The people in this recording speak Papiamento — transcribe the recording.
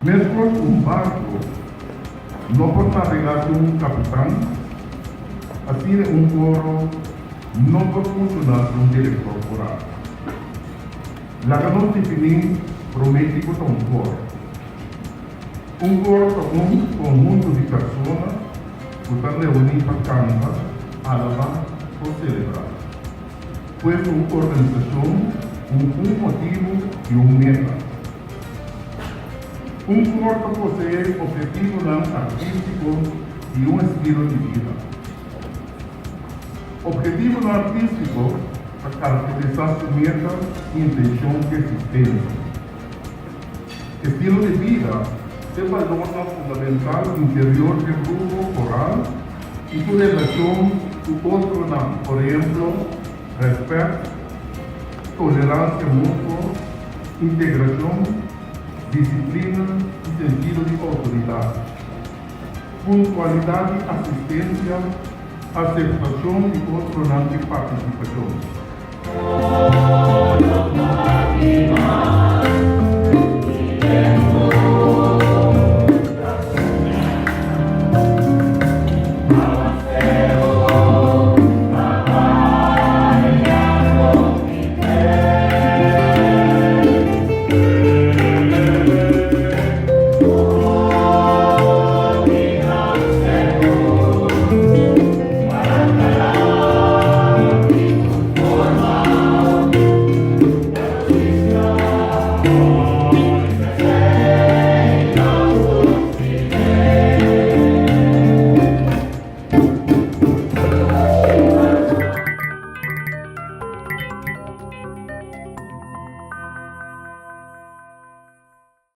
Meskos ku un barku no por nabegá sin un kapitan, asina un koro no por funshoná sin un direktor koral. Laga nos definí promé kiko ta un koro. Un koro ta un konhunto di persona ku ta reuní pa kanta, alabá o selebrá. Pues un organisashon ku un motibu i un meta. Un kor ta poseé ophetivonan artístiko i un estilo di bida. Ophetivonan artístiko ta karakterisá su meta i intenshon di eksistensia. Estilo di bida ta e balornan fundamental interior dje grupo koral i su relashon ku otronan, por ehemplo, rèspèt, toleransia mutuo, integrashon, disiplina i sentido di outoridat, puntualidat di asistensia, aseptashon di otronan i partisipashon.